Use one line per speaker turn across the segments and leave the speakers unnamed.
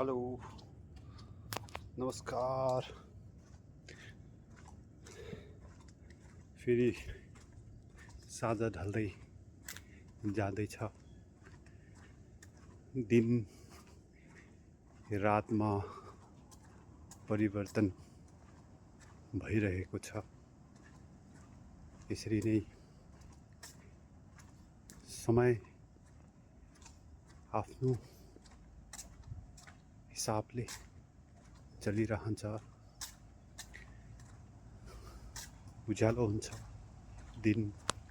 Hello नमस्कार। फेरि साँझ ढल्दै जाँदैछ। दिन रातमा परिवर्तन भइरहेको छ। यसरी नै समय आफ्नो हिसाबले चलिरहन्छ। उज्यालो हुन्छ दिन,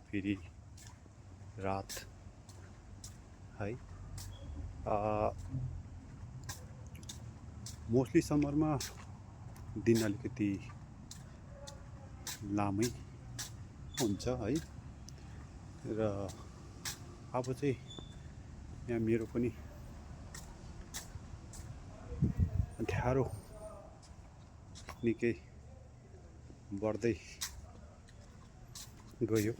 फेरि रात है। मोस्टली समरमा दिन अलिकति लामै हुन्छ है। र अब चाहिँ यहाँ मेरो पनि अँध्यारो निकै बढ्दै गयो,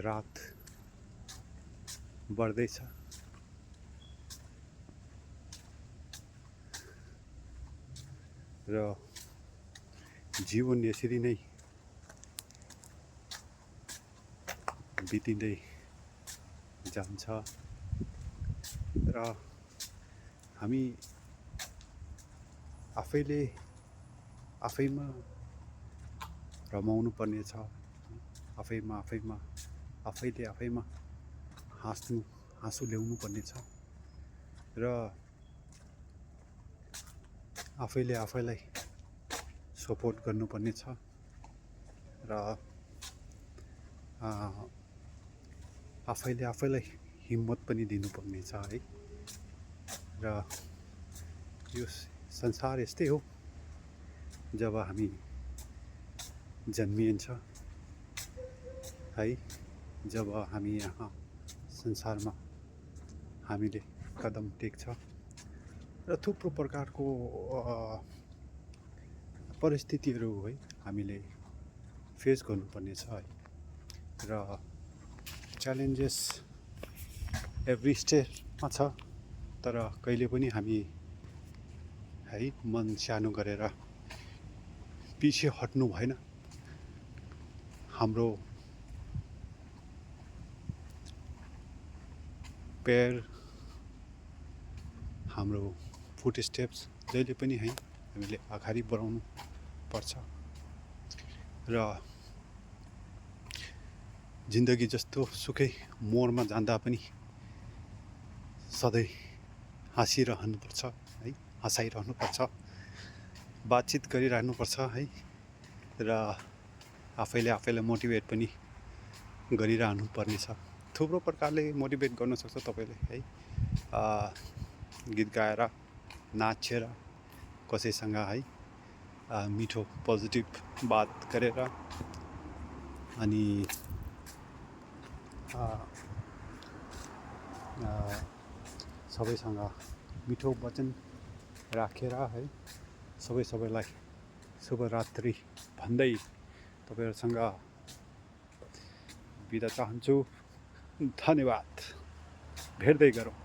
रात बढ्दैछ। र जीवन यसरी नै बितिँदै जान्छ। र हामी आफैमा रमाउनु पर्ने छ। आफैले हाँसो ल्याउनु पर्ने छ। र आफैले आफैलाई सपोर्ट गर्नुपर्ने छ। र आफैले आफैलाई हिम्मत पनि दिनुपर्ने छ है। र यो संसार यस्तै हो, जब हामी जन्मिन्छ है, जब हामी यहाँ संसारमा हामीले कदम टेक्छ र थुप्रो प्रकारको परिस्थितिहरू है हामीले फेस गर्नुपर्ने छ है। र च्यालेन्जेस एभ्री स्टेपमा छ, तर कहिले पनि हामी है मन सानो गरेर पछि हट्नु भएन। हाम्रो पैर, हाम्रो फुट स्टेप्स जहिले पनि है हामीले अगाडि बढाउनु पर्छ। र जिन्दगी जस्तो सुकै मोडमा जाँदा पनि सधैँ हाँसिरहनुपर्छ है, हँसाइरहनुपर्छ, बातचित गरिरहनुपर्छ है। र आफैले आफैलाई मोटिभेट पनि गरिरहनु पर्नेछ। थुप्रो प्रकारले मोटिभेट गर्न सक्छ तपाईँले है। गीत गाएर, नाचेर, कसैसँग है मिठो पोजिटिभ बात गरेर, अनि सबैसँग मिठो वचन राखेर है सबैलाई शुभरात्रि भन्दै तपाईँहरूसँग बिदा चाहन्छु। धन्यवाद। भेट्दै गरौँ।